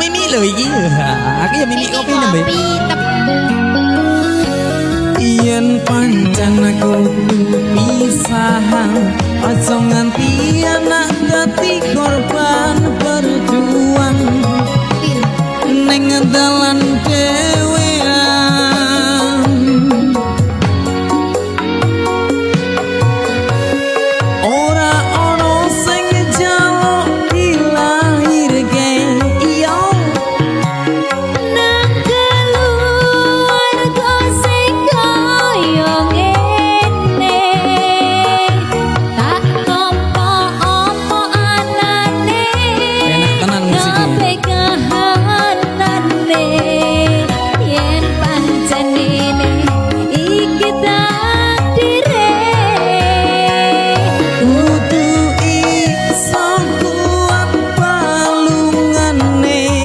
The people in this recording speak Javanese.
Mimi lho iki. Aku ya mimi Mimi kopi nembe. Kopi hitam. Yen pancen aku pisahan, aja nganti anak dadi korban.